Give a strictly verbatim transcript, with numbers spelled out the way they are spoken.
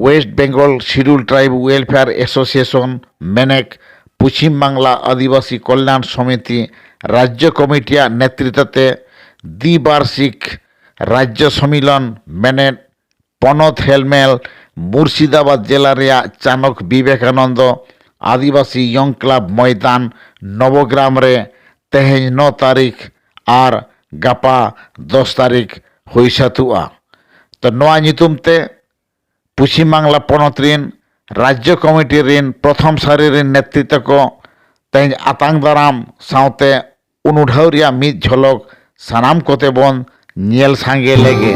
West Bengal Sidul tribe welfare association, ᱢᱮᱱᱮᱠ, ᱯᱚᱪᱷᱤᱢ ᱵᱟᱝᱞᱟ ᱟᱹᱫᱤᱵᱟᱹᱥᱤ ᱠᱚᱞᱭᱟᱱ ᱥᱚᱢᱤᱛᱤ ᱨᱟᱡᱽᱡᱚ ᱠᱚᱢᱤᱴᱤᱭᱟᱜ ᱱᱮᱛᱨᱤᱛᱵ ᱛᱮ ᱫᱤᱵᱟᱨᱥᱤᱠ ᱨᱟᱡᱽᱡᱚ ᱥᱚᱢᱤᱞᱚᱱ, ᱢᱮᱱᱮᱫ ᱯᱚᱱᱚᱛ ᱦᱮᱞᱢᱮᱞ, ᱢᱩᱨᱥᱤᱫᱟᱵᱟᱫᱽ ᱡᱮᱞᱟ ᱨᱮᱭᱟᱜ ᱪᱟᱱᱚᱠ ᱵᱤᱵᱮᱠᱟᱱᱚᱱᱫᱚ ᱟᱹᱫᱤᱵᱟᱹᱥᱤ ᱭᱚᱝ ᱠᱞᱟᱵᱽ ᱢᱚᱭᱫᱟᱱ ᱱᱚᱵᱚᱜᱨᱟᱢ ᱨᱮ ᱛᱮᱦᱮᱧ ᱱᱚ ᱛᱟᱹᱨᱤᱠᱷ ᱟᱨ ᱜᱟᱯᱟ ᱫᱚᱥ ᱛᱟᱹᱨᱤᱠᱷ ᱦᱩᱭ ᱥᱟᱹᱛᱩᱜᱼᱟ᱾ ᱛᱚ, ᱱᱚᱣᱟ ᱧᱩᱛᱩᱢ ᱛᱮ ᱯᱚᱪᱷᱤᱢ ᱵᱟᱝᱞᱟ ᱯᱚᱱᱚᱛ ᱨᱤᱱ ᱨᱟᱡᱽᱡᱚ ᱠᱚᱢᱤᱴᱤ ᱨᱤᱱ ᱯᱨᱚᱛᱷᱚᱢ ᱥᱟᱹᱨᱤ ᱨᱤᱱ ᱱᱮᱛᱨᱤᱛᱵ ᱠᱚ ᱛᱮᱦᱮᱧ ᱟᱛᱟᱝ ᱫᱟᱨᱟᱢ ᱥᱟᱶᱛᱮ ᱩᱱᱩᱰᱷᱟᱹᱣ ᱨᱮᱭᱟᱜ ᱢᱤᱫ ᱡᱷᱚᱞᱚᱠ ᱥᱟᱱᱟᱢ ᱠᱚᱛᱮ ᱵᱚᱱ ᱧᱮᱞ ᱥᱟᱸᱜᱮ ᱞᱮᱜᱮ᱾